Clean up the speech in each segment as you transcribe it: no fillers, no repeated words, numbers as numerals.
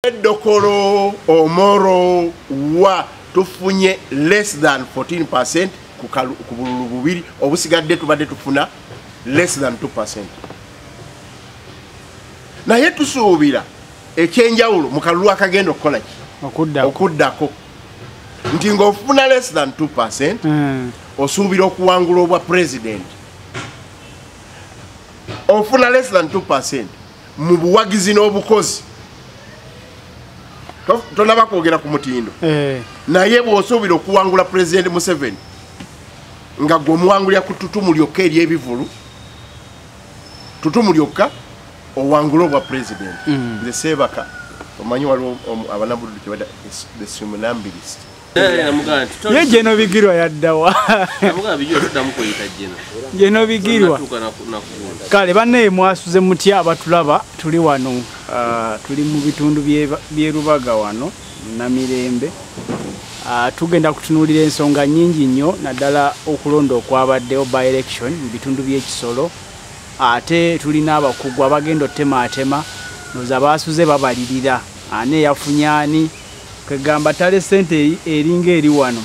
Dokolo Omoro wa tufunye less than 14% ku bululu bubiri obusigadde tubadde tufuna less than 2%. Naye tusuubira ekyenjawulo mu kalulu akagenda okukola ki? Okuddako. Nti ng'ofuna less than 2%, osuubira okuwangula obwa president. Ofuna less than 2% mu buwagizi n'obukozi. Tonaba kwogera ku mutindo. Naye bw'osuubira okuwangula President Museveni nga gwe omuwangulira ku tutumu lyokka ery'ebivulu, tutumu lyokka owangula obwa president. Nze seebaka, omanyi waliwo abanabuddu kye bayita the somnambulist. Ye Geno Bigirwa yaddawa. Geno Bigirwa. Kale banne mwasuze mutya abatulaba, tuli wano tuli mu bitundu by'e Rubaga wano Namirembe. Tugenda kutunuulira ensonga nnyingi nnyo naddala okulonda okwabaddewo by election mu bitundu by'Ekisolo. Ate tulina abakugu abagenda ottemaatema, ndowooza baasuze babalirira ani eyafunye ani, kwegamba tale ssente eringa eri wano.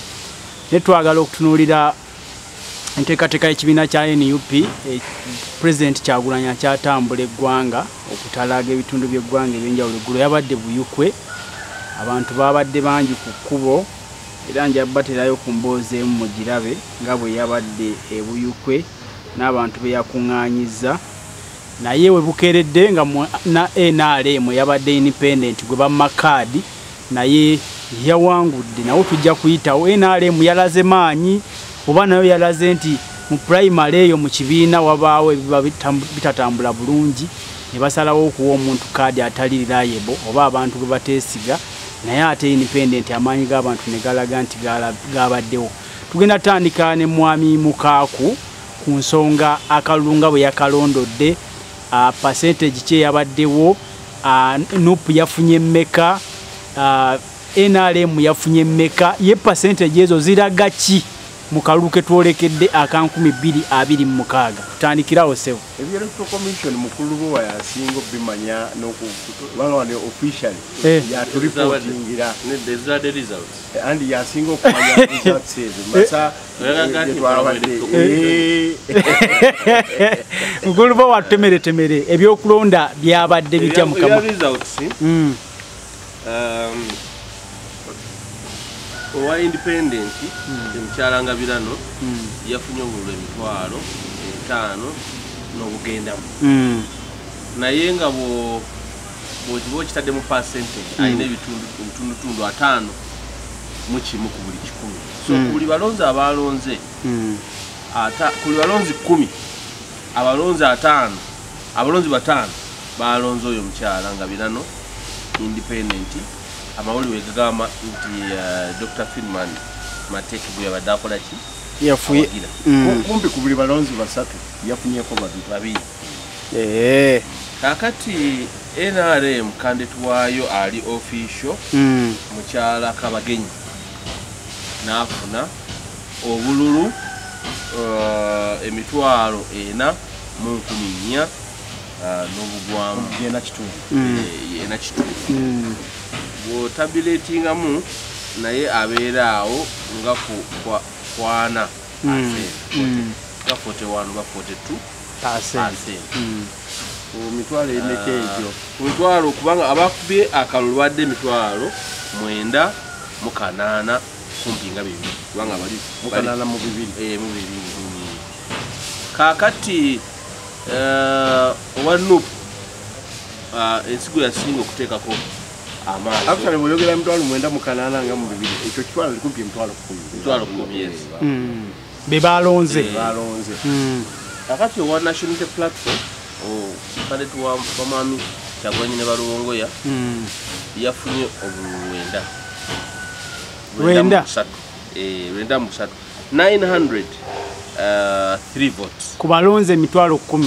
Ne twagala okutunuulira enteekateeka y'ekibiina kya NUP, President Kyagulanyi akyatambula eggwanga okutalaaga ebitundu by'eggwanga ebyenjawulo. Eggulo yabadde Buyukwe, abantu baabadde bangi ku kkubo, era nja baterayo ku mboozi emu mugirabe nga bwe yabadde e Buyukwe n'abantu be yakuŋŋaanyizza. Naye we bukeeredde nga na NRM yabadde independent gwe bamma kaadi, naye yawangudde. Nawo tujja kuyitawo. NRM yalaze maanyi, oba nayo yalaze nti mu primary eyo mu kibiina wabaawo ebiba bitatambula bulungi, ne basalawo okuwa omuntu kaadi atali reliable oba abantu gwe bateesiga, naye ate independent amaanyi g'abantu ne galaga nti gabaddewo. Tugenda tutandika ne Mwami Mukaaku ku nsonga akalulu nga bwe yakalondodde, percentage ki eyabaddewo, NUP yafunye mmeka, NRM yafunye mmeka, ye percentage ezo ziraga ki mu kalulu ke twolekedde aka 2026. Tutandikirawo ssebo. Ebya Electoral Commission mukulu bo yasinga obimanya n'oku officially yaturipotingira. Andi yasinga okumanya results ezo. Masa mukulu bo watutemeretemere ebyokulonda byabadde bitya mukama? Owa independent omukyala Ngabirano yafunye obululu 5,000 n'obugendamu. Naye nga bw'okiba okitadde mu percentage alina ebitundutundu 51 ku buli 100. So ku buli balonzi abalonze, ku buli balonzi 10, abalonzi 5, abalonzi 5 balonze oyo omukyala Ngabirano independent. Amawulire gagamba nti Dr. Finman Mateke gwe yabadde akola ki? Yafuye. Kumpi ku buli balonzi 3 yafunyeko babiri. Kaakati NRM candidate waayo ali official mukyala Kabagenyi n'afuna obululu 4,400 n'obugwamu. Ena kitundu. Ena kitundu. Bw'otabileetingamu naye abeera awo nga kwana nga 41 oba 42%. Ku mitwalo emeka egyo? Ku mitwalo, kubanga abakubye akalulu badde 9,800 kumpi nga bibiri, kubanga bali 802. Mu bibiri. Kaakati owa NUP ensigo yasinga okuteekako amaanyi. Actually bw'oyogera 908 nga mu bibiri, ekyo kitwala kumpi 10,000. 10,000, yes. Be balonze. Balonze. Kakati owa National Unity Platform candidate wa Mwami Kyagulanyi ne Baluwongoya yafunye obululu 903. 903. 3 votes. Ku balonze emitwalo 10.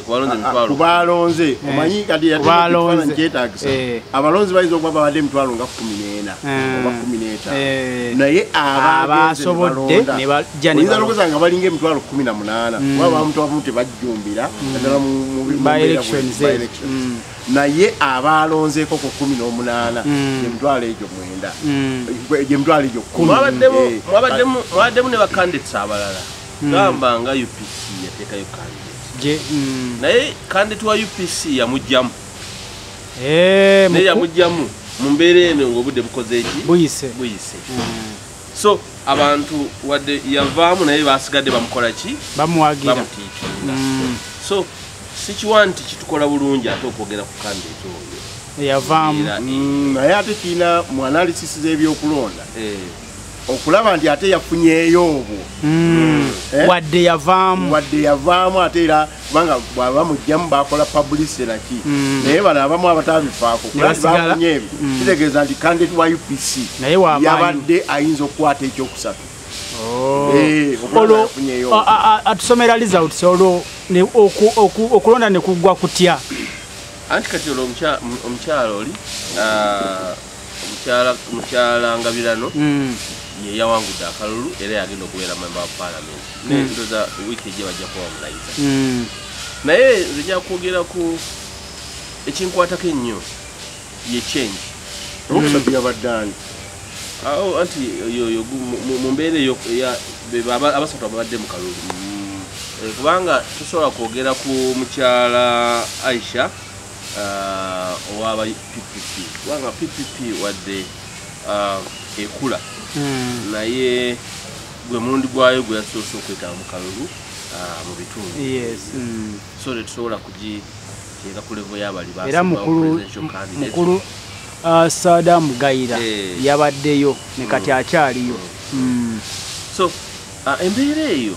Ku balonze emitwalo. Ku balonze omanyi kati yabalonze kyetaagisa. Abalonzi bayinza okuba babadde emitwalo nga 14 oba 15. Naye abasobodde ne bajja ne oyinza n'okuza nga balinga emitwalo 18 kuba abantu abamu tebajjumbira naddala mu by elections. Naye abalonzeeko ku 18 emitwalo egyo 9 emitwalo egyo 10. Mwabaddemu ne bakandidates abalala. Gamba nga UPC yateekayo candidate. Naye candidate wa UPC yamugyamu. Naye yamugyamu mu mbeera eno ng'obudde bukoze eki? Buyise. So abantu wadde yavaamu naye basigadde bamukola ki? Bamuwagira. Bamutiikinga. So sikiwa nti kitukola bulungi ate okwogera ku candidate oyo. Yavaamu. Naye ate kirina mu analysis z'ebyokulonda. Okulaba nti ate yafunyeeyo obwo. Wadde yavaamu ate era kubanga bw'aba mugyamu bakola publicity naki. Naye bano abamu abatabifaako bafunye ebyo kitegeeza nti candidate wa UPC yabadde ayinza okukwata ekyokusatu. Olwo atusomera results olwo okulonda ne kuggwa kutya. Anti kati olwo omukyala oli omukyala Ngabirano ye yawangudde akalulu era yagenda okubeera member wa parliament. Ndoza wiiki ejja bajja kuba bamulayiza. Naye nze nja kwogera ku ekinkwatako ennyo ye change. Okusatu yabadde ani? Awo anti yoyo mu mbeera eyo abasatu ababadde mu kalulu. Kubanga tusobola kwogera ku mukyala Aisha owaba PPP. Kubanga PPP wadde ekula. Naye gwe mulundi gwayo gwe yasoose okwetaba mu kalulu mu bitundu. Yes. So tetusobola kugiteeka ku level y'abali era mukulu Saddam Gaira yabaddeyo ne kati akyaliyo. So embeera eyo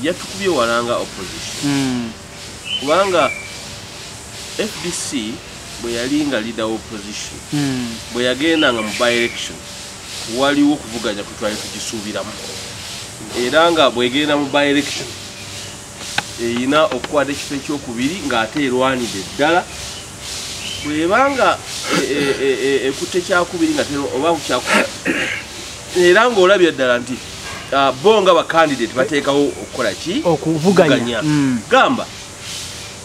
yatukubye walanga opposition. Kubanga FDC bwe yali nga leader opposition bwe yagendanga mu by election waliwo okuvuganya kwe twali tugisuubiramu era nga bwegenda mu by election erina okukwata ekifo ekyokubiri ng'ate erwanidde ddala bwebanga ekutte kyakubiri nga oba kyakusatu era ng'olabye ddala nti bo nga bakandidate bateekawo okukola ki? Okuvuganya. Gamba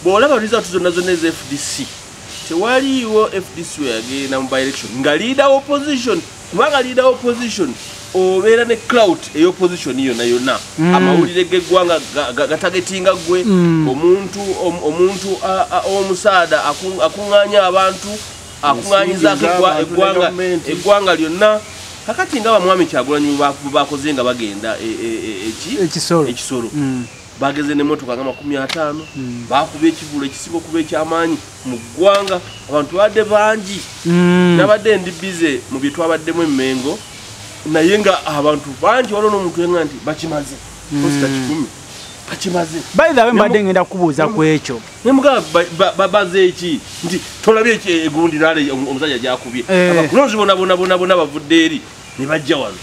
bw'olaba results zonna zonna eza FDC tewaliiwo FDC we yagenda mu by election nga leader opposition kubanga leader opposition obeera ne clout ey'opposition yonna yonna amawulire g'eggwanga gatagetinga ggwe omuntu omusaada akuŋŋaanya abantu akuŋŋaanyizaako eggwanga lyonna. Kakati nga bamwami Kyagulanyi bakoze nga bagenda ekisolo bageze n'emmotoka nga 50 bakuba ekivulo ekisinga okuba ekyamaanyi mu ggwanga abantu badde bangi. Nabadde ndi bize mu bye twabaddemu emmengo naye nga abantu bangi waliwo n'omuntu yenga nti bakimaze posta 10 bakimaze. By the way mbadde ngenda kubuuza ku ekyo nemugamba babaze eki nti tolabye egundi lale omusajja gyakubye abakulonzi bonna bonna bonna bonna bavudde eri ne bajja wano.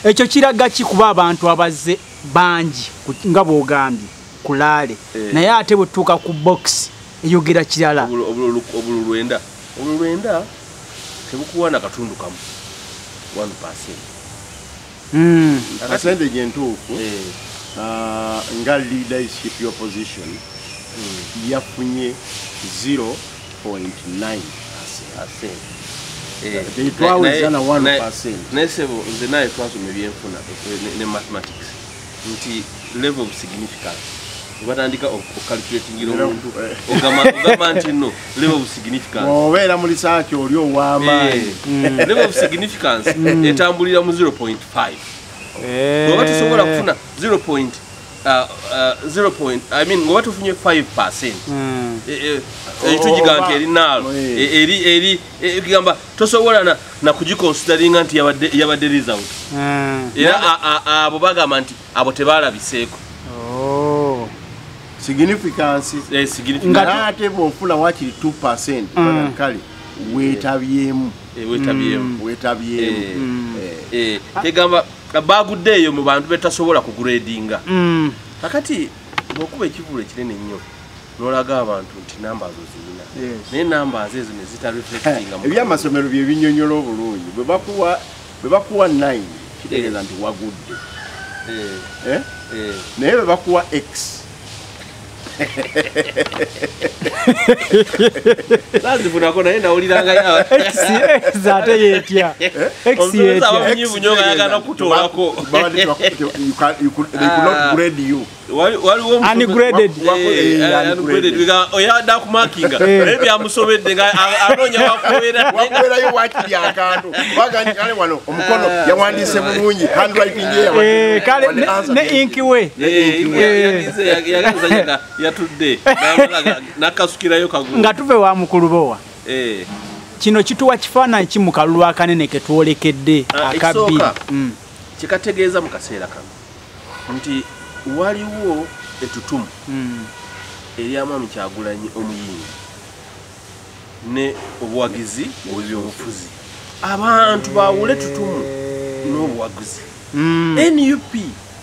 Ekyo kiraga ki kuba abantu abazze bangi nga bw'ogambye ku laale naye ate bwe tutuuka ku box eyogera kirala. Obululu lwenda tebukuwa na katundu kamu 1%. Percentage entuufu nga leadership opposition yafunye 0.9%. Tetwawezana 1%. Naye sebo nze naye twasoma ebyenfuna ne mathematics nti level of significance batandika okucalculatingira omuntu ogamba nti no level of significance obeera mu research oli ow'amaanyi level of significance etambulira mu 0.5. Bw'oba tusobola kufuna 0. I mean ngoba tufunye 5% ekitugiga nti eri naalo eri egamba tosobola na kugiconsideringa nti yabadde result era abo bagamba nti abo tebalabiseeko. Significance ate bw'ofuna wakiri 2% kale weetabyemu. Tegamba Baguddeeyo mu bantu betasobola kugradinga. Kakati bw'okuba ekivvulu ekinene ennyo n'olaga abantu nti numbers ozirina, naye numbers ezo ne zitareflectinga. Ebyamasomero bye binnyonnyola obulungi. Bwe bakuwa 9 kitegeeza nti wagudde. Naye bwe bakuwa X Sazifunako naye nawuliranga yawe. X ate yeetya. X yeetya. Omunyivu nnyo ng'ayagala okutoolako. They could not grade you. Waliwo ungraded. Ungraded. Oyadde akumakinga. Naye byamusobedde nga anoonya wakubeera. Wakubeerayo waakiri akantu. Bagambye kale wano omukono yawandiise bulungi. Handwriting ye yawandiise. Kale ne ink we. Yaganza yatudde nakasukirayo kagulu. Nga tuve wa mukulu bowa. Kino kituwa kifaananyi ki mu kalulu akanene ke twolekedde akabbiri? Kikategeeza mu kaseera kano nti waliwo ettutumu erya Mwami Kyagulanyi omuyimbi ne obuwagizi obw'ebyobufuzi. Abantu baawule ettutumu n'obuwagizi. NUP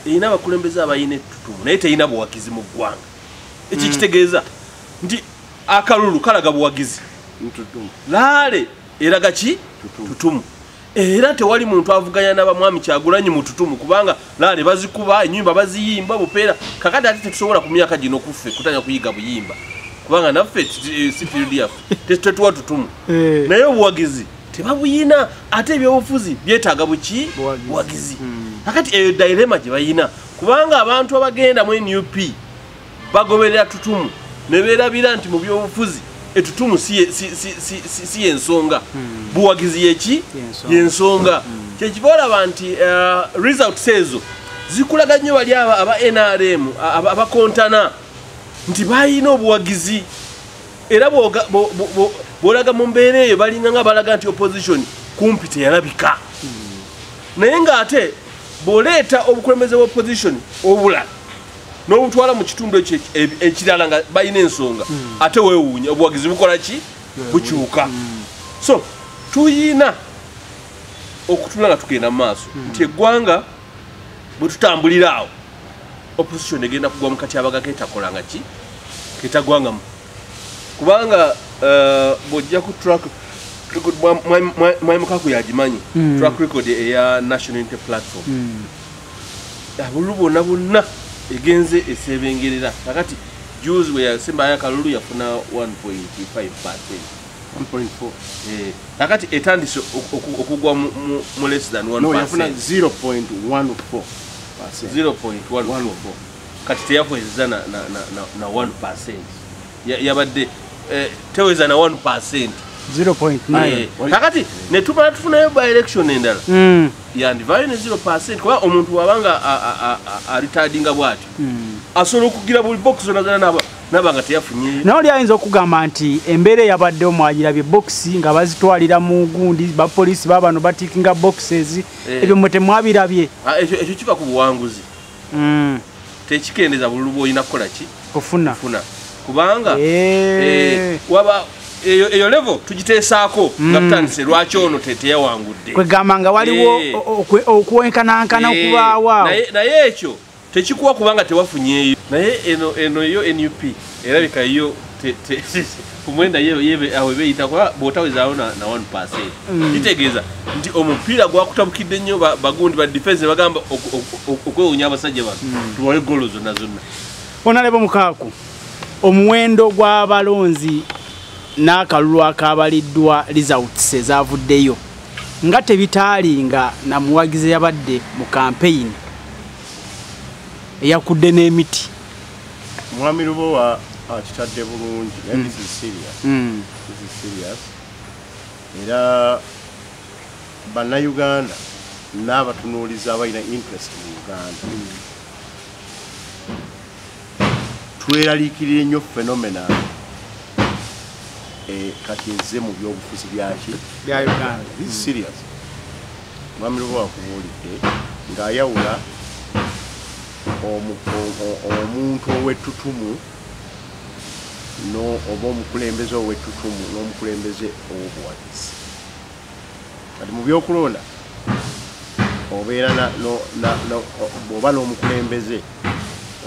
erina abakulembeze abalina ettutumu naye terina buwagizi mu ggwanga. Ekyo kitegeeza nti akalulu kalaga buwagizi. Laale eraga ki? Tutumu. Era tewali muntu avuganya n'abamwami Kyagulanyi mu tutumu kubanga laale bazikuba, ennyumba baziyimba bupeera. Kakati ate tetusobola ku myaka gino kuffe kutanya kuyiga buyimba kubanga naffe si period yaffe tetuwa tutumu. Naye obuwagizi tebabuyina, ate ebyobufuzi byetaaga buki? Buwagizi. Kakati eyo dilemma gye bayina kubanga abantu abagenda mu NUP bagoberera tutumu ne beerabira nti mu byobufuzi etutumu si ensonga. Buwagizi yeki yensonga. Kyekiva olaba nti results ezo zikulaga nnyo bali aba NRM abakontana nti balina obuwagizi, era bw'olaga mu mbeera eyo balinga nga balaga nti opposition kumpi teyalabika. Naye ng'ate bw'oleeta obukulembeze bwa opposition obulala n'obutwala mu kitundu ekyo ekirala nga balina ensonga, ate weewuunya obuwagizi bukola ki? Bukyuka. So tuyina okutula nga tugenda mu maaso nti eggwanga bwe tutambulira awo opposition egenda kugwa mu katyabaga ketakolanga ki? Ketagwangamu. Kubanga bw'ojja ku track record Mwami Mukaku yagimanyi, track record eya National Unity Platform, obululu bwonna bwonna egenze esebengerera. Kakati juzi we yasembayo akalulu yafuna 1.5%. 1.4. Kakati etandise okugwa mu less than 1%. No, yafuna 0.14%. 0.14. Kati teyafuweza na 1%. Yabadde teweza na 1%. 0.9. Kakati ne tumala tufunayo by election endala. Yandivayo ne 0% kuba omuntu wabanga aritadinga bw'atyo. Asobola okugira buli box zonna zonna naba nga teyafunye. Naye oli ayinza okugamba nti embeera eyabaddewo mwagirabye box nga bazitwalira mu gundi, bapoliisi baabano batiikinga boxes, ebyo mmwe temwabirabye. Ekyo kiva ku buwanguzi. Tekikendeza bululu bw'olina kukola ki? Kufuna. Kubanga waba eyo level tugiteesaako nga tutandise lwaki ono teyawangudde. Kwegamba nga waliwo okwenkanankana okubaawo awo. Naye ekyo tekikuwa kubanga tewafunyeeyo. Naye eno yo NUP erabika yo ku mwenda awo beeyita kuba bw'otawezaawo na 1%. Kitegeeza nti omupiira gwakutabukidde nnyo bagundi ba defense bagamba okwewuunya abasajja bano tubawe goolo zonna zonna. Honorable Mukaku, omuwendo gw'abalonzi n'akalulu akabaliddwa results ezavuddeyo nga tebitaalinga na muwagizi yabadde mu campaign eyakudde n'emiti. Mwami Lubowa akitadde bulungi. This is serious. This is serious. Era bannayuganda n'abatunuulizi abalina interest mu Uganda tweraliikirira nnyo phenomena kati ezze mu byobufuzi byaki bya Uganda. This is serious. Mwami Lubowa akubuulidde ng'ayawula omuntu ow'ettutumu oba omukulembeze ow'ettutumu n'omukulembeze ow'obuwagizi. Kati mu byokulonda Obeera bw'oba n'omukulembeze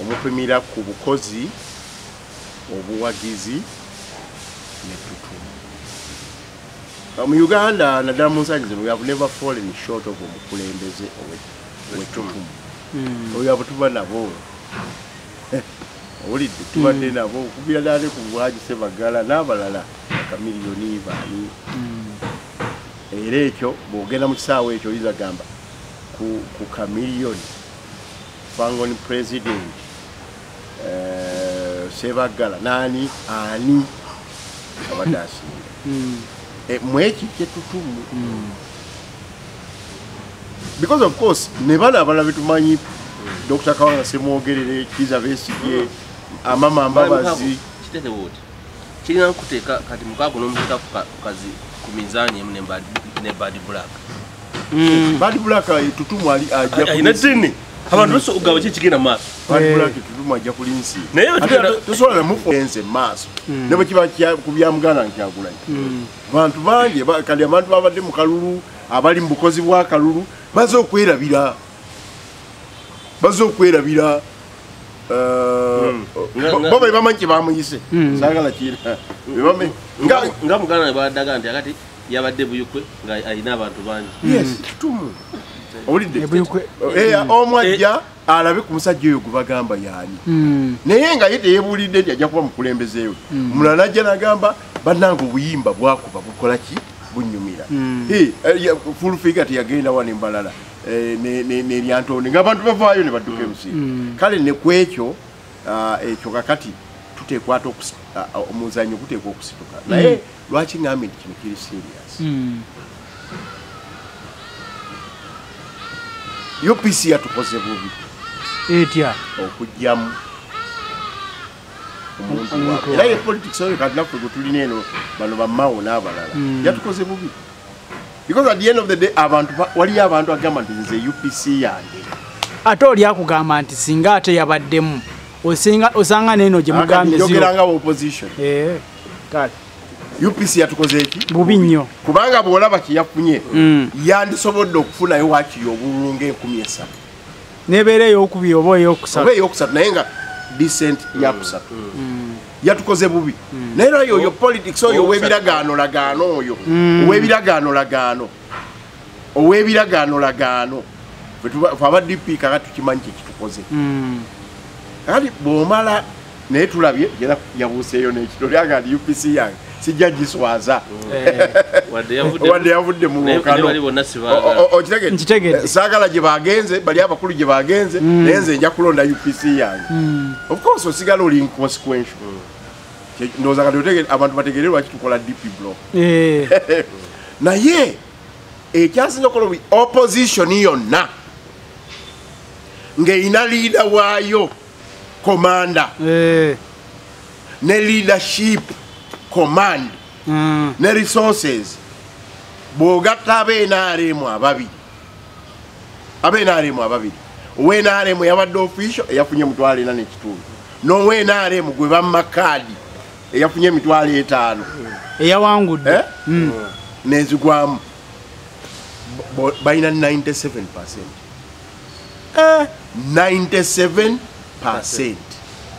omupimira ku bukozi, obuwagizi n'ettutumu. Mu Uganda naddala mu nsangi zino, we have never fallen short of omukulembeze ow'ettutumu. Oyo abo tuba nabo, owulidde, tubadde nabo okubira ddala ne ku Bwagi Sebagala n'abalala, Kamiliyoni, baani. Era ekyo bw'ogenda mu kisaawe ekyo oyinza gamba ku Kamiliyoni, Fangoni president, Sebagala, nani ani abadde asinga mweki kyetutumu. Because of course ne bano abalala betumanyi, Dr. Kawanga Semwogerere, Kiza Besigye, Amama Mbabazi. Kitete wote kirina nkuteeka kati mukaago n'omuteeka ku kazi ku minzaani emu ne Bad Black. Bad Black tutumu ali ajja alina ddene, abantu basobola okugamba ki ekigenda mu maaso. Bad Black tutumu ajja kulinsi. Naye tosobola namufuenze mu maaso ne bwe kiba ku bya Muganda Nkyagulanyi. Bantu bangi kati abantu babadde mu kalulu, abali mu bukozi bwa kalulu baze okwerabira, bo be bamanyi kye bamuyise. Saagala kira nga Muganda ne baddaga nti akati yabadde Buyukwe nga alina abantu bangi. Yes, tutumu. Owulidde, omu ajja alabe ku musajja oyo gwe bagamba yaani, naye nga ye teyeebuulidde nti ajja kuba mukulembeze we. Omulala ajja n'agamba bannange obuyimba bwakuba bukola ki, bunyumira. Full figure teyagenda wano embalala n'eryantonde ng'abantu bavaayo ne badduka emusiiro. Kale ne ku ekyo ekyo kakati tuteekwa ate omuzannyo guteekwa okusituka. Naye lwaki ngambye nti kino kiri serious? UPC yatukoze bubi etya okugyamu omuntu waabwe. Era ye politics oyo kati naffe gwe tulina eno bano bammawo n'abalala yatukoze bubi. Because at the end of the day abantu waliyo abantu agamba nti nze UPC yange. Ate oli akugamba nti singa ate yabaddemu osanga neno gye mugambye zero. Njogera nga opposition. Kale UPC yatukoze eki? Bubi nnyo. Kubanga bw'olaba kye yafunye, yandisobodde okufunayo waakiri obululu ng'enkumi 3. Nebeera ey'okubiri oba ey'okusatu. Oba ey'okusatu naye nga decent yakusatu. Yatukoze bubi. Naye era oyo politics oyo ow'ebiragaano lagaano oyo. Ow'ebiragaano lagaano. Ow'ebiragaano lagaano. Ffe aba DP kakati tukimanyi kye kitukoze. Kakati bw'omala naye tulabye era yabuuseeyo n'ekiro lyaga nti UPC yange sijja giswaza. Wadde yavudde mu lwokano. Nkitegedde. Saagala gye bagenze, bali abakulu gye bagenze, naye nze nja kulonda UPC yange. Of course osigala oli inconsequential. Ndowooza kati abantu bategeere lwaki tukola DP block. Naye ekyasinza okukola obubi, opposition yonna ng'erina leader waayo commander ne leadership command ne resources, bw'ogatta ab'NRM ababiri, ab'NRM ababiri, ow'NRM yabadde official eyafunye 45,000, n'ow'NRM gwe bamma kaadi eyafunye 50,000 eyawangudde n'ezigwamu, balina 97%. 97%.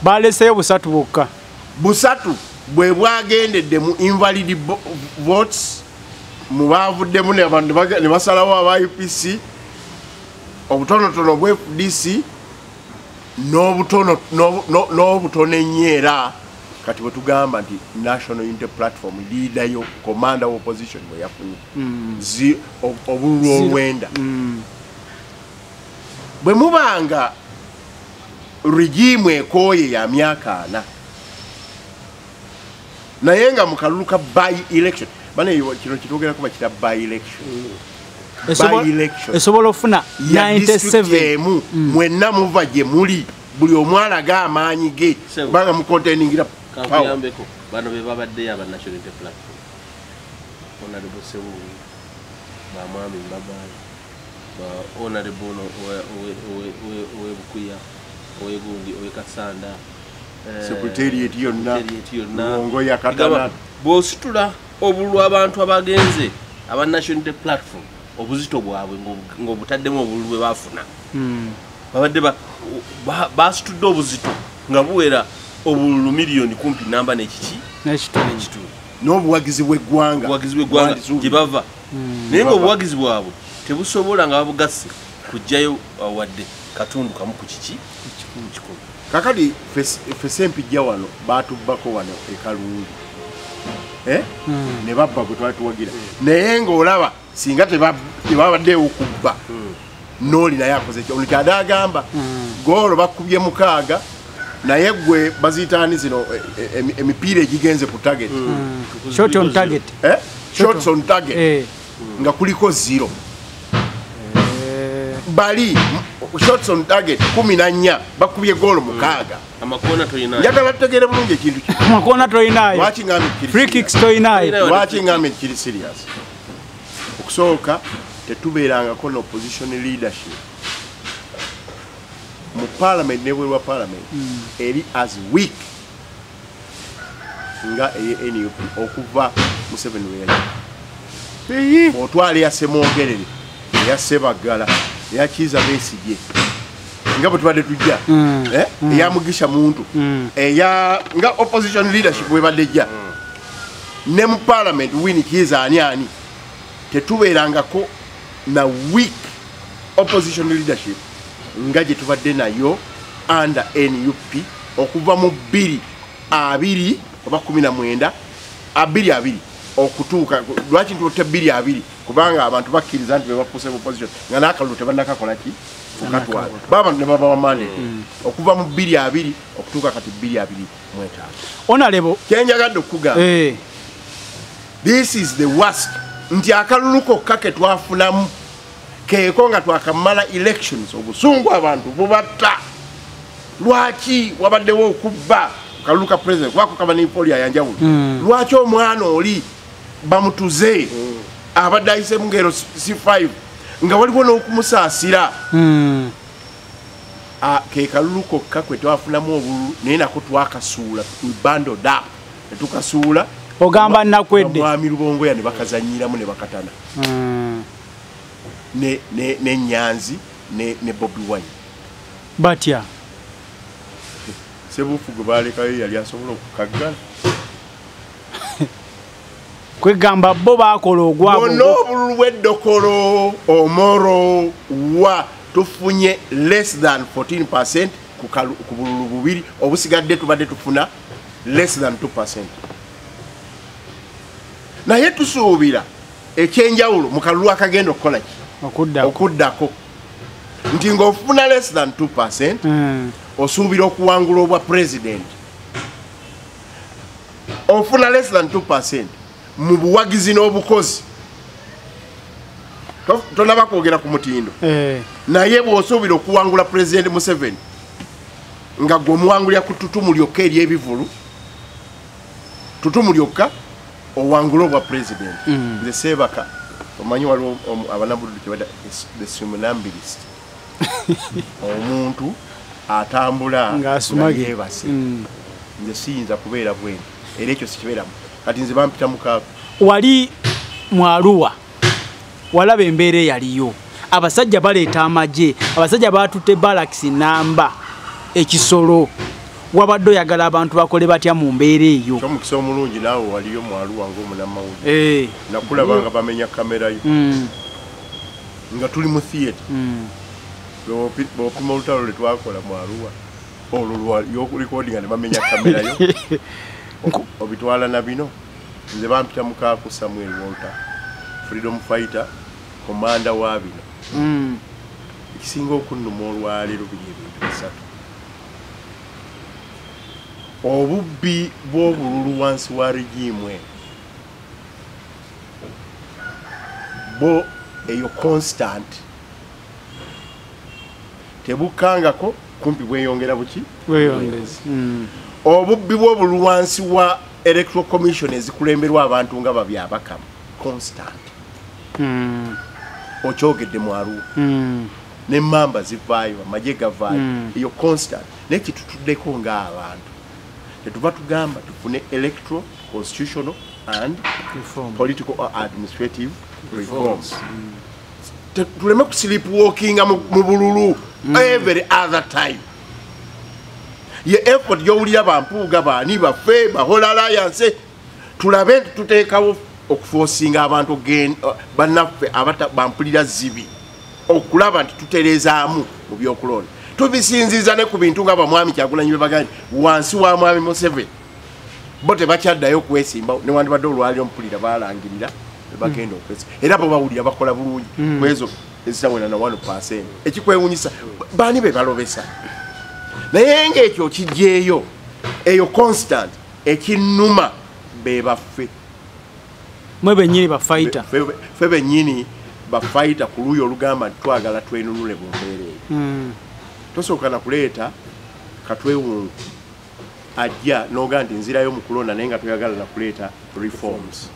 Baleseyo busatu bwokka. Busatu bwe bwagendedde mu invalid votes, mu baavuddemu ne basalawo aba UPC, obutonotono bwa FDC n'obutono ennyo. Era kati bwe tugamba nti National Unity Platform leader yo commander of opposition bwe yafunye obululu 9. Bwe mubanga regime ekooye ya myaka 4, naye nga mu kalulu ka by election, bane kino kitwogerako bakita by election. By election esobola okufuna 97. Mwenna muva gye muli, buli omu alaga amaanyi ge kubanga mukontainingira. Kankuyambeko, bano be babaddeyo aba National Unity Platform, Honorable Sewuuli, bamwami Mbabaali, ba Honorable owe Bukuya, owegundi, owe Kasanda, secretariat yonna, Lubongoya, Kadana. Bw'ositula obululu abantu abagenze aba National Unity Platform obuzito bwabwe ng'obutaddemu obululu bwe baafuna. Babadde basitudde obuzito nga buwera obululu miliyoni kumpi namba n'ekiki n'ekitundu. N'obuwagizi bw'eggwanga. Obuwagizi bw'eggwanga gye bava. Naye ng'obuwagizi bwabwe tebusobola nga babugasse kujjayo wadde katundu kamu ku kiki kikumi. Kakati ffe Ssempijja wano baatubbako wano e Kalungu. Ne babba gwe twali tuwagira. Naye ng'olaba singa tebabaddeewo kubba n'oli naye akoze ki? Ono kyadde agamba goolo bakubye 6 naye gwe baziyita zino emipiira egigenze ku target. Shot on target. Shots on target. Nga kuliko 0. Bali shots on target 14 bakubye goolo 6. Amakona toyinayo. Njagala tutegeere bulungi ekintu kino. Amakona toyinayo. Lwaki ngambye kiri free kicks toyinayo. Lwaki ngambye kiri serious? Okusooka tetubeerangako na opposition leadership mu parliament n'ebweru wa parliament eri as weak nga eye NUP okuva Museveni we yajja. Otwala eya Ssemwogerere, eya Ssebaggala, eya Kizza Besigye nga bwe tubadde tujja, eya Mugisha Muntu, eya nga opposition leadership bwebadde ejja ne mu parliament Winnie Kiiza ani ani, tetubeerangako na weak opposition leadership nga gye tubadde nayo under NUP okuva mu 2020 oba 19 22 okutuuka. Lwaki ntutte 22? Kubanga abantu bakkiriza nti be bafuuse mu opposition nga n'akalulu tebannakakola ki okatwala baba ne baba mandate okuva mu 22 okutuuka kati 2025. Honorable, kyenjagadde okugamba this is the worst nti akalulu kokka ke twafunamu keeko nga twakamala elections obusungu abantu bubatta. Lwaki wabaddewo okubba kalulu ka president kubako kaba n'empolia yanjawulo? Lwaki omwana oli bamutuze abadde ayise mu ngero C5 nga waliwo n'okumusaasira? Ke kalulu kokka kwe twafunamu obululu naye nako twakasuula, we bundled up ne tukasuula. Ogamba nakwedde Mwami Lubongoya ne bakazannyiramu ne bakatana ne Nyanzi ne Bobi Wine. Batya Ssebuufu gwe baalekayo yali asobola okukaggala. Kwegamba bo baakola ogwabwe. Bonna obululu bw'eddokolo Omoro wa tufunye less than 14% ku bululu bubiri obusigadde tubadde tufuna less than 2%. Naye tusuubira ekyenjawulo mu kalulu akagenda okukola ki? Okuddako. Nti ng'ofuna less than 2% osuubira okuwangula obwa president. Ofuna less than 2% mu buwagizi n'obukozi. Tonaba kwogera ku mutindo. Naye bw'osuubira okuwangula President Museveni nga gwe omuwangulira ku ttutumu lyokka ery'ebivulu, ttutumu lyokka owangula obwa president. Nze seebaka, omanyi waliwo abanabuddu kye bayita the somnambulist. Omuntu atambula nga yeebase. Nze siyinza kubeera bwenti era ekyo sikibeeramu. Kati nze bampita mukaaku. Wali mwaluwa walaba embeera eyaliyo, abasajja baleeta amagye, abasajja baatutte barracks namba ekisolo. Wabadde oyagala abantu bakole batya mu mbeera eyo? Kyomukisa omulungi naawe waliyo mwaluwa ng'omunnamawulire. Nakulaba nga bamenya kamera yo nga tuli mu theatre. Bw'opima olutalo lwe twakola mwaluwa olwo lyokulikodinga ne bamenya kamera yo obitwala na bino. Nze bampita Mukaaku Samuel Walter, freedom fighter, commander wa bino. Ekisinga okunnuma olwaleero biri ebintu bisatu. Obubbi bw'obululu wansi wa regime eno bo eyo constant tebukkangako, kumpi bweyongera buki? Bweyongezi. Obubbi bw'obululu wansi wa Electoral Commission ezikulemberwa abantu nga babyabakamu constant. Okyogedde mwaru n'emmamba zivaayo, amagye gavaayo, eyo constant. Naye kitutuddeko ng'abantu tetuva tugamba tufune electoral, constitutional and Reform. political or administrative reforms. Tuleme ku sleepwalkinga mu bululu every other time. Ye effort y'owulira bampuuga baani baffe bahola alliance, tulabe nti tuteekawo okuforcinga abantu bannaffe bampulira zibi okulaba nti tutereezaamu mu byokulonda. Tubisinziza ne ku bintu nga bamwami Kyagulanyi bye bagambye wansi wa mwami Museveni, bo tebakyaddayo okwesimba, newandibadde olwaliro mpulira balangirira bagenda okwesimba, era bo bawulira bakola bulungi kwezo ezitawera na 1%. Ekikwewunyisa baani be balobesa, naye ng'ekyo kijjeeyo eyo constant ekinnuma be baffe mwe bennyini bafighter, ffe bennyini bafighter ku luuyi olugamba nti twagala twenunule mu mbeera eyo. Tosooka na kuleeta katwewungu ajja n'ogaa nti nzirayo mu kulonda, naye nga toyagala na kuleeta reforms.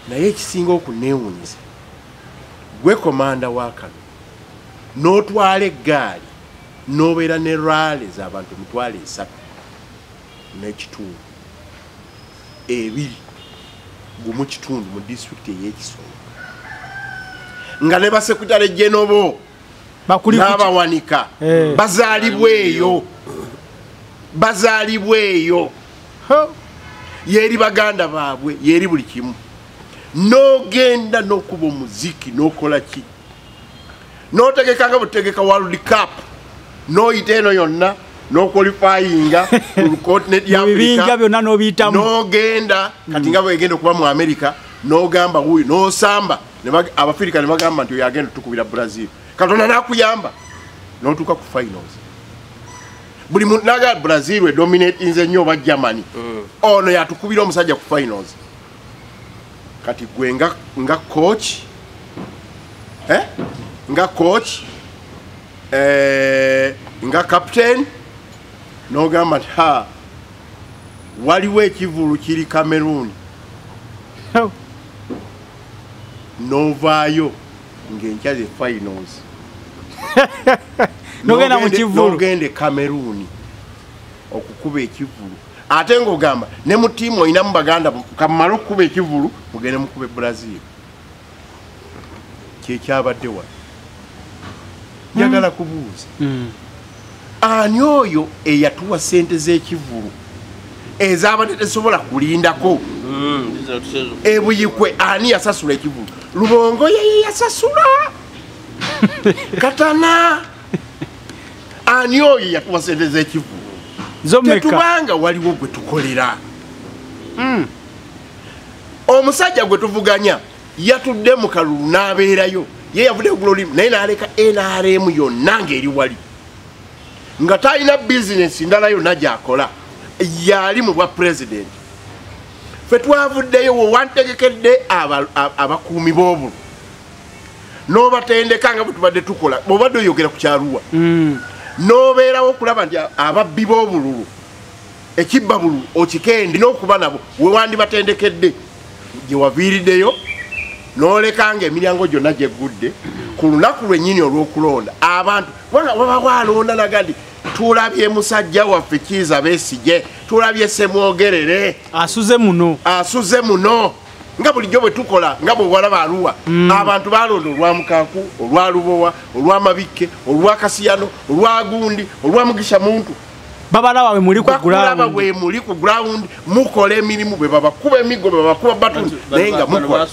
Naye ekisinga okunneewuunyisa, gwe komanda wa kano n'otwala eggaali n'obeera ne rally z'abantu 350 2 1.5 mu disitulikiti ey'Ekisolo, nga ne basekutale Genobo n'abawanika bazaalibwa eyo, yeeri baganda baabwe, yeeri buli kimu. N'ogenda n'okuba omuziki n'okola ki, n'otegeka nga butegeka World Cup, n'oyita eno yonna n'oqualifyinga ku continent ya Africa byonna n'obiyitamu, n'ogenda kati nga bwegenda okuba mu America, n'ogamba wuuyo n'osamba Abafirika ne bagamba nti oyo agenda otukubira Brazil, Katonda n'akuyamba n'otuuka ku finals. Buli muntu n'agamba Brazil edominate nze nnyo oba Germany, ono yatukubira omusajja ku finals. Kati gwe nga coach, nga coach, nga captain, n'ogamba nti ha, waliwo ekivulu kiri Cameroon, n'ovaayo ng'enkya ze finals, n'ogenda mu kivulu, n'ogenda e Cameroon okukuba ekivulu, ate ng'ogamba ne mu ttiimu olinamu baganda kamumale okukuba ekivulu mugende mukube Brazil. Kyekyabadde wano. Njagala kubuuza, ani oyo eyatuwa ssente z'ekivulu ezabadde tesobola kulindako ebuyikwe? Ani yasasula ekivulu? Lubongo yeye yasasula Katana. Ani oyo yatuwa ssente z'ekivulu? Tetubanga waliwo gwe tukolera. Omusajja gwe tuvuganya yatudde mu kalulu n'abeerayo, ye yavudde ku lulimi naye n'aleka NRM yonna ng'eri wali, nga talina bizinesi ndala yonna gy'akola, yali mu bwa pulezidenti. Ffe twavuddeyo we wantegekedde abakuumi b'obulu n'obatendeka nga bwe tubadde tukola, bw'obadde oyogera ku kyaluwa n'obeerawo okulaba nti ababbi b'obululu ekibba bululu okikendi n'okuba nabo we wandibatendekedde, gye waviiriddeyo n'oleka ng'emiryango gyonna gyeggudde ku lunaku lwennyini olw'okulonda abantu. Kubanga wabawo alonda naga nti tulabye musajja waffe Kiiza Besigye, tulabye Ssemwogerere asuze muno, asuze muno, nga bulijjo bwe tukola, nga bwe walaba Arua abantu balonda olwa Mukaku, olwa Lubowa, olwa Mabikke, olwa Kasiyano, olwa Gundi, olwa Mugisha Muntu. Babalaba we muli ku ground, we muli ku ground, mukola emirimu, bwe babakuba emiggo, bwe babakuba batuni, naye nga mukola.